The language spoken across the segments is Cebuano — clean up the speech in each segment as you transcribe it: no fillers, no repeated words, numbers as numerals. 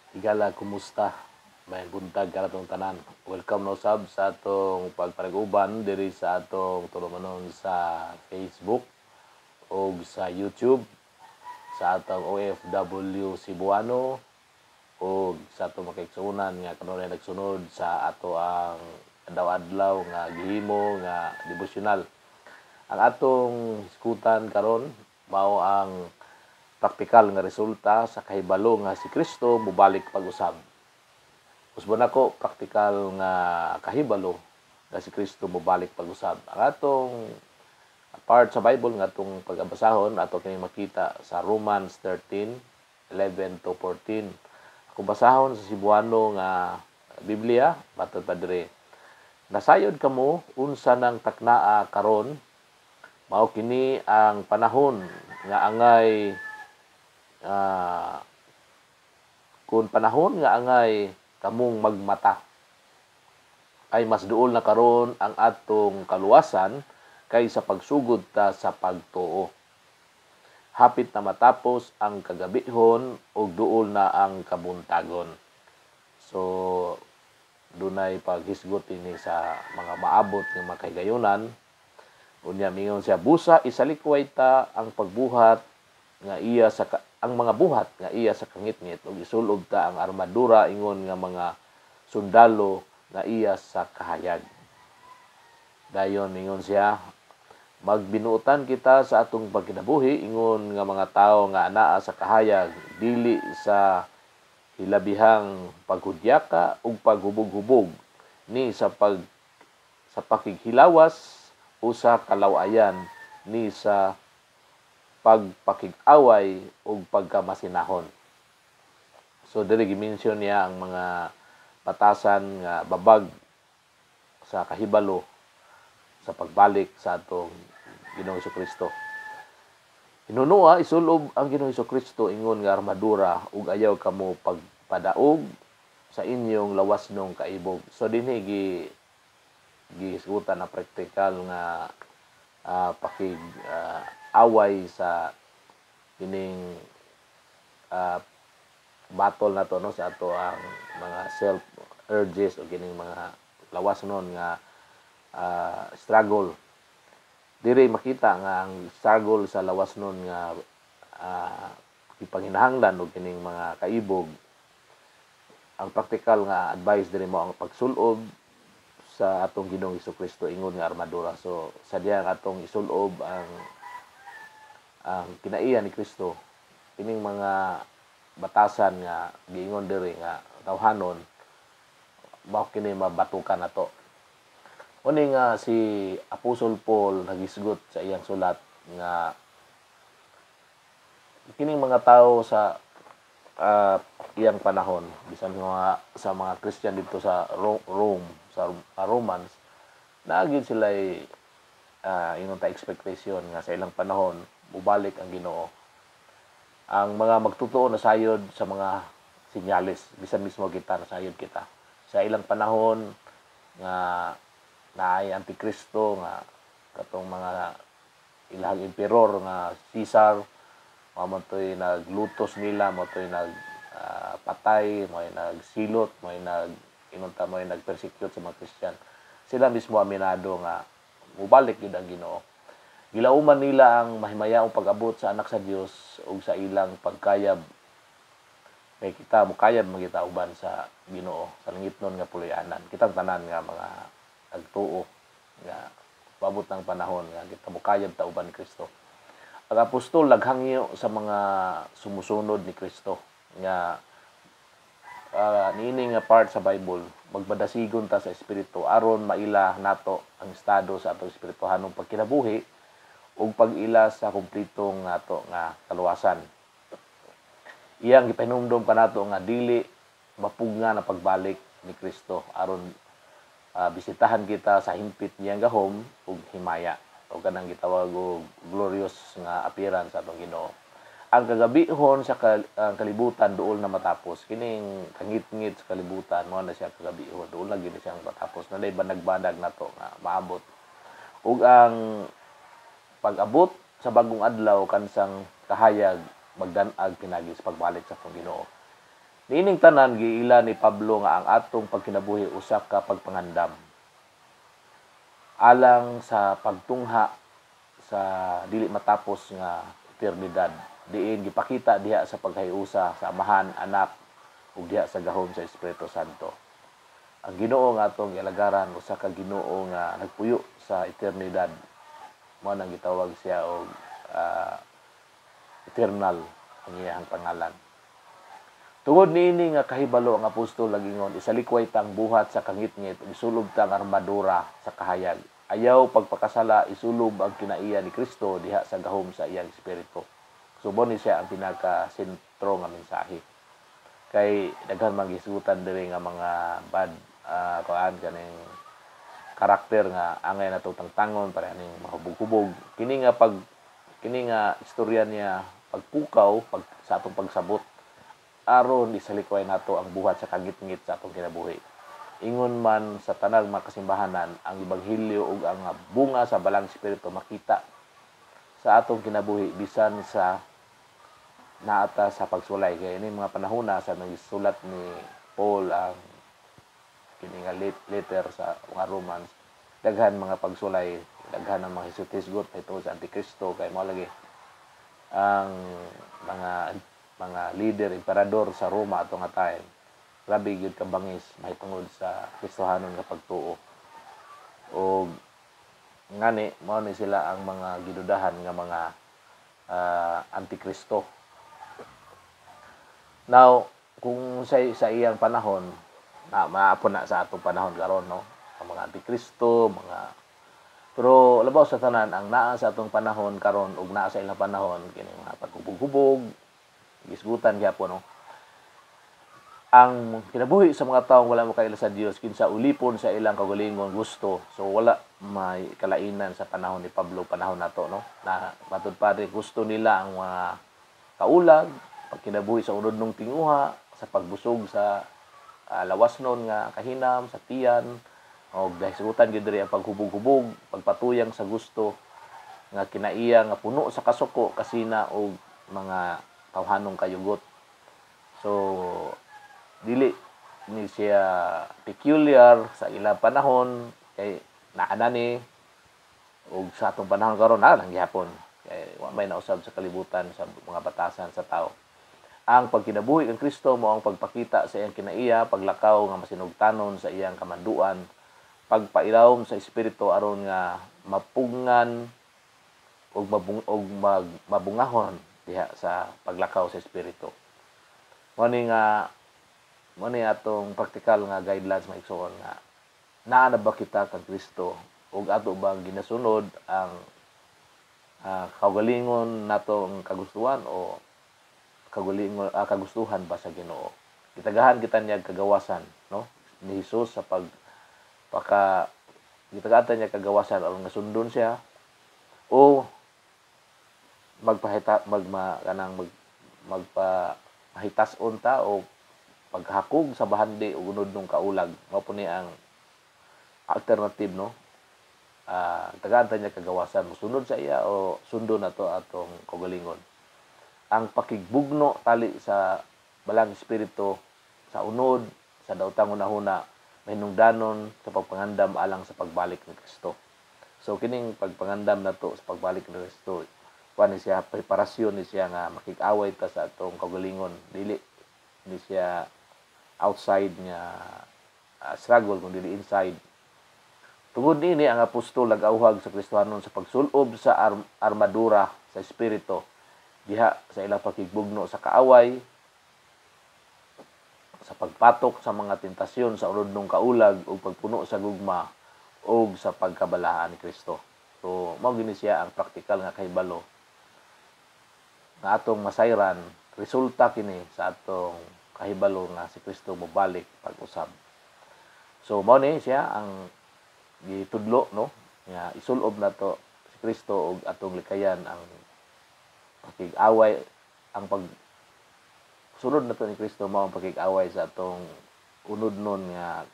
Higala, kumusta? Maayong buntag kanatong tanan. Welcome na usab sa atong pagpanag-uban diri sa atong tulumanon sa Facebook o sa YouTube, sa atong OFW Cebuano o sa atong makaigsuonan nga kanunay nagsunod sa ato ang adlaw-adlaw nga gihimo nga devotional. Ang atong hisgutan karon mao ang praktikal nga resulta sa kahibalo nga si Kristo mobalik pag-usab. Usbon ako, praktikal nga kahibalo nga si Kristo mobalik pag-usab. Ang atong part sa Bible nga atong pagabasahon, ato kini makita sa Romans 13:11 to 14. Ako basahon sa Cebuano nga Biblia, matod pa diri. "Nasayod kamo unsa nang taknaa karon, mao kini ang panahon nga angay kun panahon nga angay kamong magmata, ay mas duol na karon ang atong kaluwasan kaysa pagsugod ta sa pagtuo. Hapit na matapos ang kagabihon ug duol na ang kabuntagon." So dunay paghisgot ini sa mga maabot nga makahigayunan. Unya mingon siya, "Busa isalikway ta ang pagbuhat nga iya sa ang mga buhat nga iya sa kangitngit ug isulob ta ang armadura ingon nga mga sundalo nga iya sa kahayag." Dayon mingon siya, "Magbinuotan kita sa atong pagkinabuhi ingon nga mga tawo nga anaa sa kahayag, dili sa hilabihang paghudyaka ug paghubog-hubog ni sa pakighilawas o sa kalawayan, ni sa pagpakig-away ug pagkamasinahon." So diri gi-mention niya ang mga batasan nga babag sa kahibalo sa pagbalik sa atong Ginoong Kristo. "Hinunua isulob ang Ginoong Kristo ingon nga armadura ug ayaw kamo pagpadaog sa inyong lawasnong kaibog." So dinhi gihisgutan na praktikal nga pakig away sa kining battle na to, no, sa ato ang mga self urges o kining mga lawasnon nga struggle. Diri makita nga ang struggle sa lawasnon nga ipanginahanglan og kining mga kaibog. Ang praktikal nga advice diri mo ang pagsulob sa atong Ginoong Kristo ingon nga armadura. So sa diha nga atong isulob ang kinaiya ni Kristo, kining mga batasan nga giingon diri nga tawhanon, mao kini mabatukan nato. Uni nga si Apostol Paul nagisgot sa iyang sulat nga kining mga tao sa iyang panahon, bisan mga sa mga Christian dito sa Rome, sa Romans, naagid sila ingon ta expectation nga sa ilang panahon mubalik ang Ginoo. Ang mga magtotoo nasayod sa mga senyales, bisan mismo kita nasayod kita. Sa ilang panahon nga naay Antikristo nga katong mga ilahang emperor nga Caesar, mao man to'y naglutos nila, mao to'y nag patay, mao nagsilot, mao nag ingon ta mao nagpersecute sa mga Christian. Sila mismo aminado nga mubalik gyud ang Ginoo. Gilauman nila ang mahimayaong pag-abot sa anak sa Dios ug sa ilang pagkayab, kay kita mokayab man kita uban sa Ginoo sa langitnon nga puloy-anan. Kitang tanan nga mga nagtuo nga paabot ng panahon nga kita mokayab ta uban ni Kristo. Ang apostol naghangyo sa mga sumusunod ni Kristo nga niini nga part sa Bible, magmadasigon ta sa espiritu aron maila nato ang estado sa atong espirituhanong pagkinabuhi ug pag-ila sa kumpletong ato nga kaluwasan. Iyang gipahinumdom kanato nga dili mapugnan ang pagbalik ni Kristo aron bisitahan kita sa hingpit niyang gahom ug himaya o kanang gitawag og glorious nga appearance sa atong Ginoo. Ang kagabihon sa ang kalibutan duol na matapos. Kining kangitngit sa kalibutan, mao na siya kagabihon, duol na gyud siyang matapos na banag-banag nato nga maabot. Ug ang pag-abot sa bagong adlaw kansang kahayag magdan-ag pinagi sa pagbalik sa atong Ginoo. Niining tanan, giila ni Pablo nga ang atong pagkinabuhi usa ka pagpangandam alang sa pagtungha sa dili matapos nga eternidad, diin gipakita diha sa paghiusa sa Amahan, Anak ug diha sa gahom sa Espiritu Santo. Ang Ginoo nga atong gialagaran, usa ka Ginoo nga nagpuyo sa eternidad. Mao nang gitawag siya og eternal ang iyang pangalan. Tungod niini nga kahibalo, ang apostol nagingon, isalikway tang buhat sa kangitngit ug isulob tang armadura sa kahayag. Ayaw pagpakasala, isulob ang kinaiya ni Kristo diha sa gahom sa iyang espiritu. So mo ni siya ang pinaka sentro nga mensahe. Kay daghan man gisgutan diri nga mga bad kuan kaning karakter nga angay nato tangtangon para ning mahubog-hubog. Kini nga istorya niya, pagpukaw pag, sa atong pagsabot aron isalikway nato ang buhat sa kangitngit sa atong kinabuhi. Ingon man sa tanang mga kasimbahanan, ang ebanghelyo ug ang bunga sa Balang Espiritu makita sa atong kinabuhi bisan sa naata sa pagsulay. Kay ini mga panahona sa nagsulat ni Paul ang kini nga letter sa mga Romans, daghan mga pagsulay, daghan ang mga hisgot-hisgot mahitungod sa Antikristo, kay mao lagi ang mga leader, emperador sa Roma ato nga time, grabe gyud kabangis mahitungod sa Kristohanon nga pagtuo. Og ngani mao ni sila ang mga gidudahan nga mga Antikristo. Now, kung sa iyang panahon na, maapon na sa atong panahon karon, no, ang mga Antikristo, mga, pero labaw sa tanan, ang naa sa atong panahon karon ug naa sa ilang panahon, kini mga paghubog-hubog, gisgutan gyapon, no. Ang kinabuhi sa mga taong wala mokaila sa Dios, kinsa ulipon sa ilang kaugalingon gusto. So wala may kalainan sa panahon ni Pablo, panahon nato, no, na matud pa rin gusto nila ang mga kaulag, pagkinabuhi sa unod tinguha, sa pagbusog sa lawasnon nga kahinam sa tiyan, og dahil gyud diri ang paghubog-hubog, pagpatuyang sa gusto nga kinaiya nga puno sa kasuko, kasina og mga tawhanong kayugot. So dili ni siya peculiar sa ilang panahon, kay naa ni ug sa atong panahon karon naa lang gihapon, kay wa may nausab sa kalibutan sa mga batasan sa tao. Ang pagkinabuhi kang Kristo mo ang pagpakita sa iyang kinaiya, paglakaw nga masinugtanon sa iyang kamanduan, pagpailawom sa espiritu aron nga mapugngan ug mabungahon diha sa paglakaw sa espiritu. Mo ni atong praktikal nga guidelines, mga igsoon, nga naa na ba kita kang Kristo ug ato bang ginasunod ang kaugalingon natong kagustuhan o kaugalingon kagustuhan ba sa Ginoo? Gitagahan kita niya kagawasan, no, ni Jesus sa pag paka gitagaan niya kagawasan aron nga sundon siya, o magpahita magma kanang mag magpa mahitas-on ta o paghakog sa bahandi o unod nung kaulag. Mao po ni ang alternative, no. Tagaan ta niya kagawasan mosunod sa iya o sundon nato atong kaugalingon. Ang pakigbugno tali sa Balang Espiritu sa unod sa daotang hunahuna mahinungdanon sa pagpangandam alang sa pagbalik ni Kristo. So kining pagpangandam nato sa pagbalik ni Kristo, kuan ni siya, preparasyon ni siya nga makig-away ta sa atong kaugalingon. Dili ni siya outside nga struggle kun dili inside. Tungod niini, ang apostol nag-auhag sa Kristohanon sa pagsulob sa armadura sa espiritu diha sa ilang pakigbugno sa kaaway, sa pagpatok sa mga tentasyon sa unodnong kaulag ug pagpuno sa gugma ug sa pagkabalaan ni Kristo. So mao gini siya ang praktikal nga kahibalo nga atong masayran, resulta kini sa atong kahibalo nga si Kristo mobalik pag-usab. So mao ni siya ang gitudlo, no, nga isulob nato si Kristo ug atong likayan ang pakig-away. Ang pag sunod nato ni Kristo mao ang pakig-away sa atong unodnon nga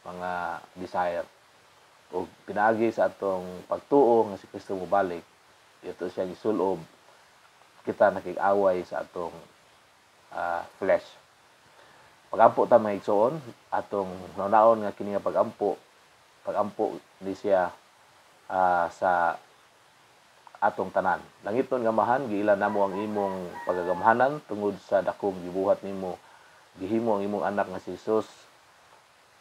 mga desire, ug pinaagi sa atong pagtuo nga si Kristo mobalik, ito siya gisulob, kita nakig-away sa atong flesh. Pagampo ta, mga igsoon, atong hunaon nga kini nga pagampo, pagampo ni siya sa atong tanan. Langitnon nga Amahan, giila namo ang imong pagagamhanan tungod sa dakong gibuhat nimo. Gihimo ang imong anak nga si Jesus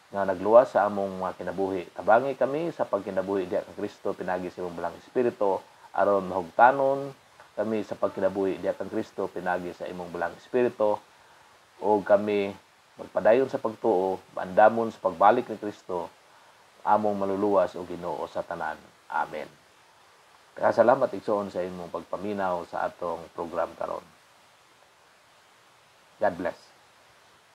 nga nagluwas sa among mga kinabuhi. Tabangi kami sa pagkinabuhi diha kang Kristo pinagi sa imong Balaang Espiritu aron mahugtanon kami sa pagkinabuhi diha kang Kristo pinagi sa imong Balaang Espiritu o kami magpadayon sa pagtuo, maandamon sa pagbalik ni Kristo, among maluluwas o Ginoo sa tanan. Amen. Kaya salamat, igsoon, sa imong pagpaminaw sa atong program karon. God bless.